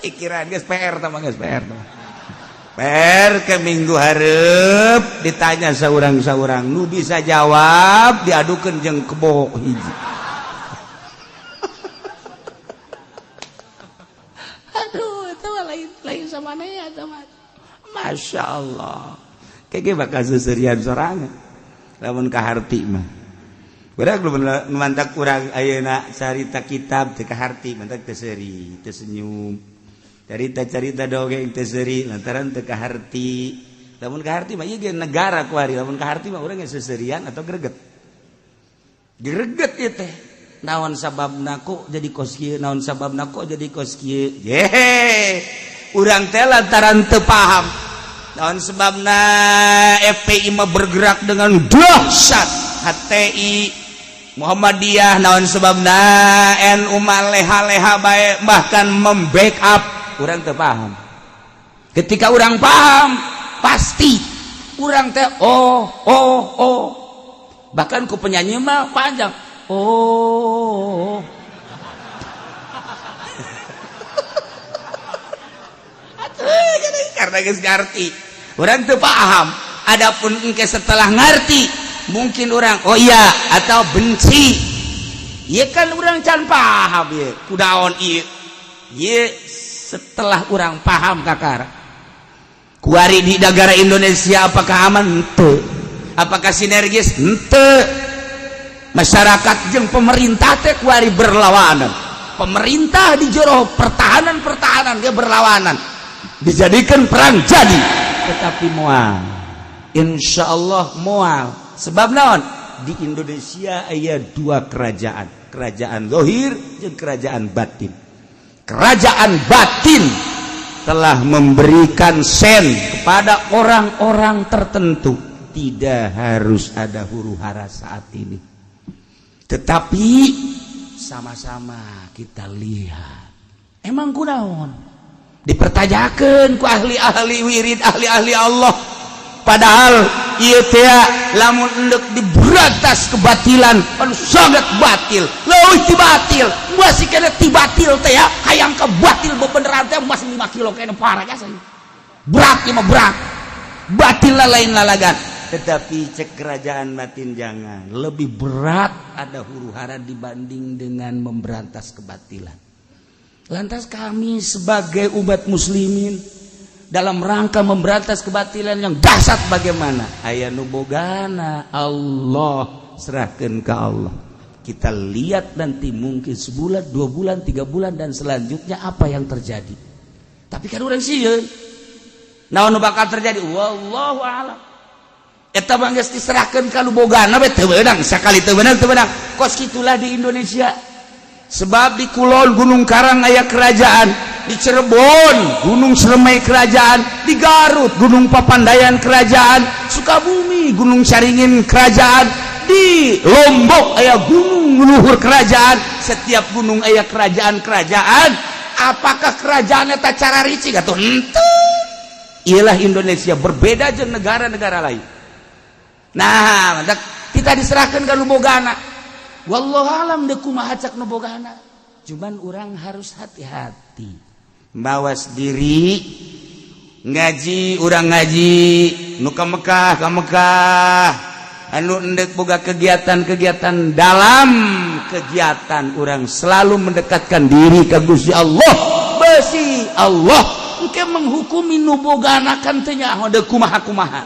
Pikiran geus PR tah mah, geus PR tah. PR ke minggu hareup ditanya saurang-saurang, nu bisa jawab diadukeun jeung kebo hiji.
Aduh, itu mah lain lain sama ya sama.
Masya Allah. Kayak bakal seserian sorangan. Lamun kaharti mah. Budak belum mantak kurang ayeuna carita kitab teu kaharti, mantak teu seuri, teu senyum. Carita-carita dongeng teu seuri lantaran teu kaharti. Lamun kaharti mah ieu ge negara kuari, lamun kaharti mah urang ge seserian atau greget. Greget ieu teh.
Naon sababna kok jadi kos kieu? Naon sababna kok jadi kos kieu?
Yehe. Urang teh lantaran teu paham. Naon sebabna FPI mah bergerak dengan dahsyat, HTI, Muhammadiyah, naon sebabna NU mah leha-leha bae, bahkan membackup, urang teu paham.
Ketika urang paham pasti urang teh oh oh oh, bahkan ku penyanyi mah panjang oh.
Karena geus ngarti, urang teu paham. Adapun engke setelah ngerti, mungkin orang, "Oh iya," atau benci. Iya kan, urang can paham ya kudaon. Iya iya, setelah urang paham, kakara kuari di negara Indonesia apakah aman? Henteu. Apakah sinergis? Henteu. Masyarakat jeung pemerintah teh kuari berlawanan. Pemerintah di jero pertahanan, pertahanan dia berlawanan, dijadikan perang jadi. Tetapi moal, insya Allah moal. Sebab naon? Di Indonesia aya dua kerajaan, kerajaan zohir dan kerajaan batin. Kerajaan batin telah memberikan sen kepada orang-orang tertentu. Tidak harus ada huru hara saat ini, tetapi sama-sama kita lihat. Emang kunaon dipertanyakan ku ahli-ahli wirid, ahli-ahli Allah? Padahal ieu teh lamun endek diberantas kebatilan anu sangat batil, leuwih ti batil, masih kena ti batil teh ya. Hayang ke batil bebeneran teh masih 5 kilo kena, parah jasa berat. Ieu mah berat, batil lah, lain lalagan. Tetapi cek kerajaan batin, jangan, lebih berat ada huru hara dibanding dengan memberantas kebatilan. Lantas kami sebagai umat muslimin dalam rangka memberantas kebatilan yang dahsyat bagaimana? Aya nu bogana Allah, serahkan ke Allah. Kita lihat nanti mungkin sebulan, 2 bulan, 3 bulan, dan selanjutnya apa yang terjadi. Tapi kan urang sieun. Naon nu bakal terjadi? Wallahu a'lam. Eta mah geus diserahkeun ka nu bogana we, teu beunang sakali, teu beunang, teu beunang. Kos kitulah di Indonesia. Sebab di Kulon Gunung Karang aya kerajaan, di Cirebon Gunung Ciremai kerajaan, di Garut Gunung Papandayan kerajaan, Sukabumi Gunung Caringin kerajaan, di Lombok aya Gunung Luhur kerajaan. Setiap gunung aya kerajaan-kerajaan. Apakah kerajaan eta cara ricik atau henteu? Iyalah, Indonesia berbeda jeung negara-negara lain. Nah, kita diserahkan ke nu bogana. Wallahu alam deuk kumaha cak nu bogana. Cuman orang harus hati-hati, mawas diri, ngaji. Urang ngaji, nu ka Mekah ka Mekah, anu endek boga kegiatan-kegiatan. Dalam kegiatan urang selalu mendekatkan diri ke Gusti Allah. Besi Allah engke menghukumi nu bogana kan teu nyaho deuk kumaha kumaha.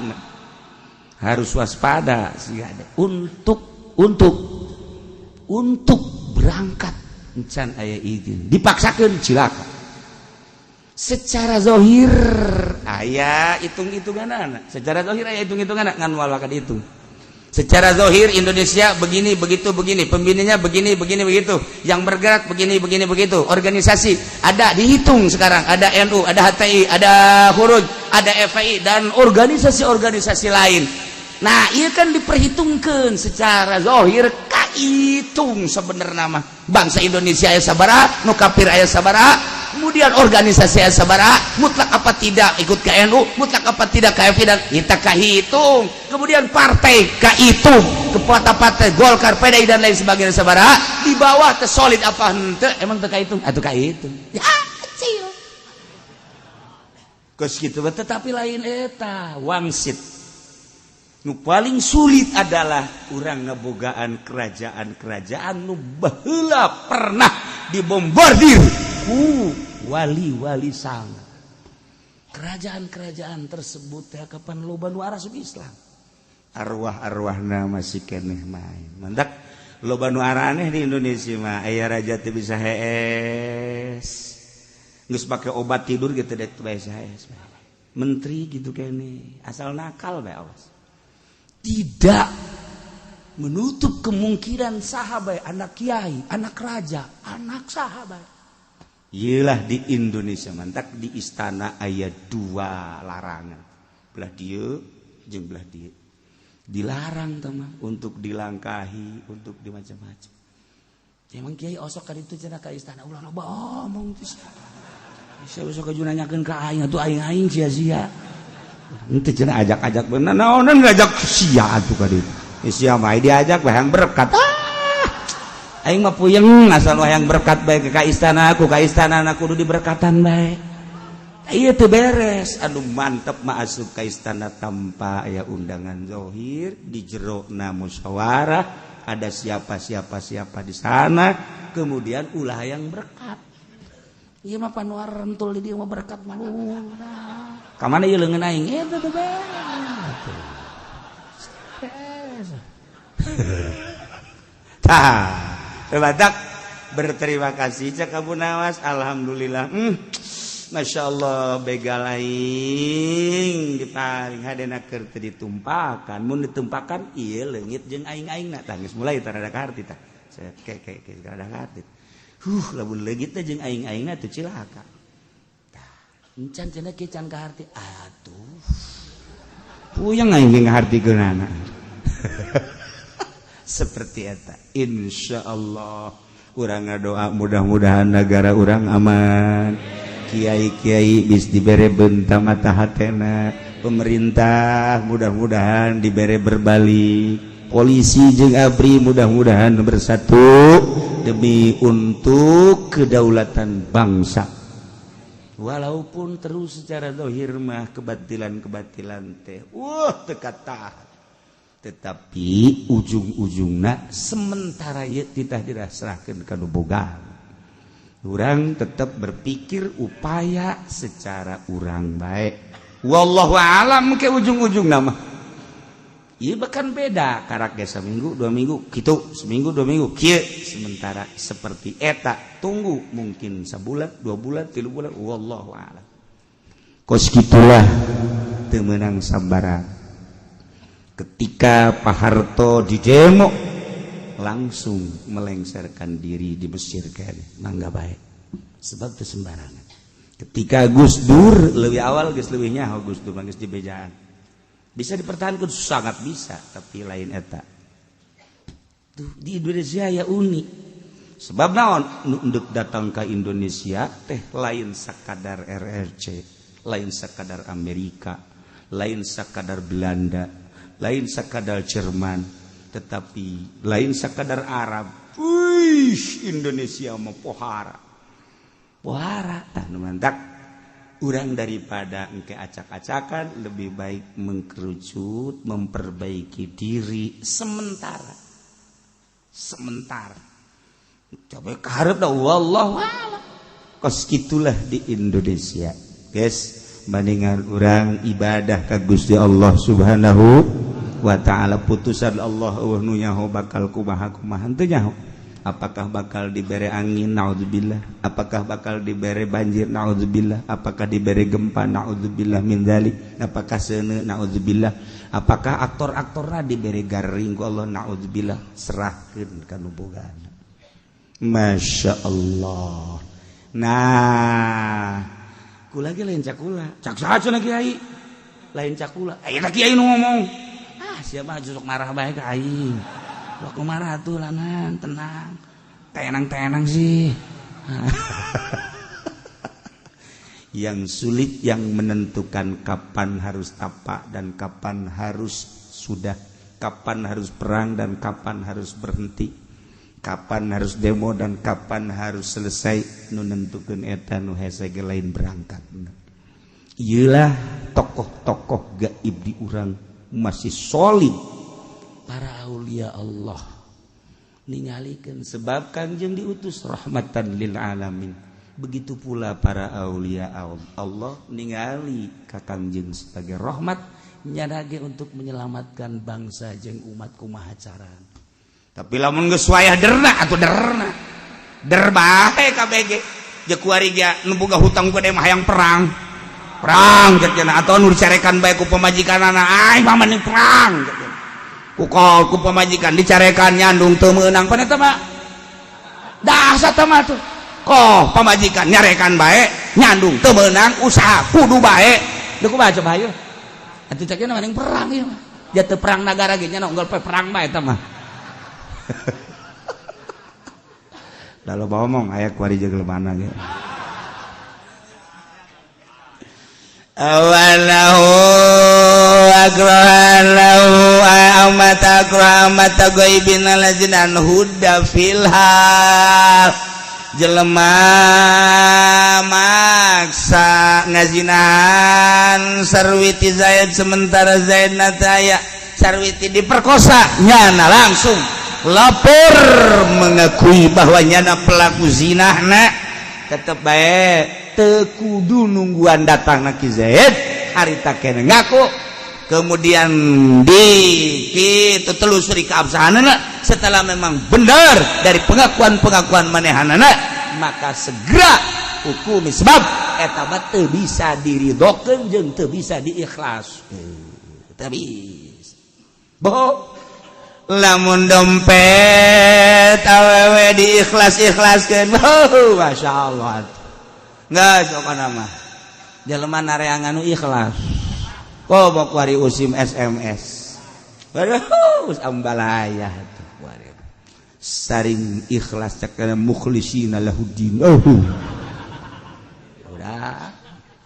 Harus waspada sih untuk berangkat encan aya izin, dipaksakan cilaka. Secara zohir aya hitung-hitungan anak, secara zohir aya hitung-hitungan ngan moal bakal dihitung. Secara zohir Indonesia begini, begitu, begini, pembinanya begini, begini, begitu, yang bergerak begini, begini, begitu, organisasi ada dihitung. Sekarang ada NU, ada HTI, ada Huruj, ada FPI, dan organisasi-organisasi lain. Nah, iya kan diperhitungkan secara zohir, kahitung sebenarnya mah bangsa Indonesia aya sabaraha, nu kafir aya sabaraha, kemudian organisasi aya sabaraha, mutlak apa tidak ikut ke NU, mutlak apa tidak ke FPI, dan kita kahitung. Kemudian partai kahitung, ke partai Golkar, PDI, dan lain sebagainya sabaraha, di bawah teh solid apa henteu, emang teu kahitung atuh? Kahitung ya kecil kos gitu. Tetapi lain eta wangsit. Nu paling sulit adalah urang ngebogaan kerajaan-kerajaan nu baheula pernah dibombardir ku wali-wali sang. Kerajaan-kerajaan tersebut teh kapan loba nu arasup Islam, arwah-arwahna masih keneh main. Mantak loba nu araneh di Indonesia mah, aya raja teu bisa hees, geus pake obat tidur gitu deh teu bisa hees. Menteri gitu kene, asal nakal bae awas. Tidak menutup kemungkinan sahabat, anak kiai, anak raja, anak sahabat. Iyalah di Indonesia. Mantak di istana aya dua larangan, belah dia jeung belah dia dilarang teman untuk dilangkahi, untuk di macam-macam. Emang kiai osok kan itu cenah ka istana, ulah loba omong. Saya besok kaju nanyakeun ka aing atuh, aing-aing sia-sia. Henteu cenah, ajak-ajak bener naonan, ngajak sia atuh ka ditu. Sia mah diajak hayang berkat. Ah. Aing mah puyeng, asal hayang berkat bae ke ka istana, ku ka istana na kudu diberkatan bae. Iya, teu beres. Anu mantep mah asup ka istana tanpa aya undangan zohir, di jerona musyawarah ada siapa siapa siapa di sana, kemudian ulah yang berkat.
Ieu mah panuar rentul di dieu mah berkat mah. Ka mana ieu leungeun aing? Eta teu beres.
Tah, badak berterima kasih cek Abu Nawas, alhamdulillah. Masya Allah, begal aing di paling hadena keur teu ditumpakan, mun ditumpakan ieu leungit jeung aing-aingna. Tah, geus mulai tarada kaharti tah. Saya ke ke ke tarada kaharti. Lamun leungit teh jeung aing-aingna teu cilaka.
Tah, encan cenah kieu can kaharti. Atuh.
Puyeng aing ge ngahartikeunana. Seperti eta. Insyaallah urang ngadoa mudah-mudahan negara urang aman. Kiai-kiai bis dibere benta mata hatena, pemerintah mudah-mudahan dibere berbalik, polisi jeung ABRI mudah-mudahan bersatu demi untuk kedaulatan bangsa. Walaupun terus secara dohir mah kebatilan-kebatilan teh wah teu katahan, tetapi ujung-ujungna sementara ieu titah dirasrahkeun ka nu boga. Urang tetap berpikir upaya secara urang baik, wallahu alam ke ujung-ujung nama. Iya, bahkan beda karak ge seminggu 2 minggu gitu, seminggu 2 minggu kieu. Sementara seperti eta, tunggu mungkin sebulan, 2 bulan, 3 bulan, wallahu alam. Kos gitulah, teu meunang sambarang. Ketika Pak Harto di demo langsung melengserkan diri di Mesir kan, mangga baik,
Sebab itu sembarangan.
Ketika Gus Dur lebih awal, geus leuwih nyaho Gus Dur geus dibejaan. Bisa dipertahankan, sangat bisa, tapi lain eta.
Tuh di Indonesia ya unik.
Sebab naon, untuk datang ke Indonesia teh lain sakadar RRC, lain sakadar Amerika, lain sakadar Belanda, lain sakadar Jerman, tetapi lain sakadar Arab. Wih, Indonesia mah pohara
Pohara.
Tah, nu mantak urang daripada engke acak-acakan lebih baik mengkerucut, memperbaiki diri
sementara. Sementara.
Coba keharap dah, wallahu a'lam. Kos gitulah di Indonesia, guys. Bandingan urang ibadah ka Gusti Allah Subhanahu wa ta'ala, putusan Allah euweuh nu nyaho bakal kumaha kumaha, teu nyaho. Apakah bakal dibere angin, naudzubillah, apakah bakal dibere banjir, naudzubillah, apakah dibere gempa, naudzubillah min dzalik, apakah seuneu, naudzubillah, apakah aktor-aktorna dibere garing ku Allah, naudzubillah. Serahkeun ka nu bogana. Masya Allah. Nah, kula ge lain cakula, cak saha cenah kiai lain cakula. Aya kiai nu ngomong,
ah siapa jusuk marah bae ka aing. Wah, marah tuh lanan, tenang, tenang-tenang sih.
Yang sulit yang menentukan kapan harus tapak dan kapan harus sudah, kapan harus perang dan kapan harus berhenti, kapan harus demo dan kapan harus selesai. Nu nentukeun eta nu hese ge lain berangkat. Iyalah, tokoh-tokoh gaib di urang masih solid.
Para aulia Allah ningalikeun.
Sebab Kangjeng diutus rahmatan lil alamin, begitu pula para aulia Allah ningali ka Kangjeng sebagai rahmat
nyarage untuk menyelamatkan bangsa jeung umat kumaha carana.
Tapi lamun geus wayah derna atuh derna der bae KBG jeung kuari ge nu boga hutang gede mah hayang perang perang cek cenah, atau nu dicarekan bae ku pamajikanana, aing mah mending perang cek cenah. Ku kol ku pamajikan dicarekan, nyandung teu meunang pan eta mah
Dasar mah tuh.
Koh pamajikan nyarekan bae, nyandung teu meunang, usaha kudu bae.
Duh, kumaha coba hayu atuh cek cenah, mending perang ieu mah. Ja teu perang nagara ge nya unggal poe perang bae eta mah.
Lalu ngomong aya kuari jeung mana ge. Awalahu akrahalahu amata akrahamata ghaibin alazinan huda fil hal. Jelema maksa ngazinahan Sarwiti Zaid, sementara Zaid nataya. Sarwiti diperkosa, nyana langsung lapor mengakui bahwa nyana pelaku zina. Na tetep baik, teu kudu nungguan datang Ki Zaid. Harita kene ngaku, kemudian di kita telusuri keabsahanana. Setelah memang benar dari pengakuan-pengakuan manehanana, maka segera hukumi, sebab eta mah teu bisa diridokeun jeung teu bisa diikhlas, teu bisa. Boh, lamun dompet awewe diikhlas-ikhlaskeun, oh, Masya Allah. Nggak sok nama jelema nareangan nu ikhlas. Kok mau kuari usim SMS. Waduh, ambalaya tuh kuari. Saring ikhlas cakana mukhlisina lahuddin. Oh. Udah,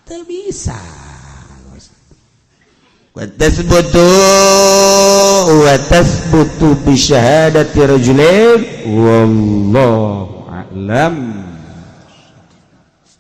teu bisa. Wa tasbutu bi syahadati rajulain, wallahu a'lam.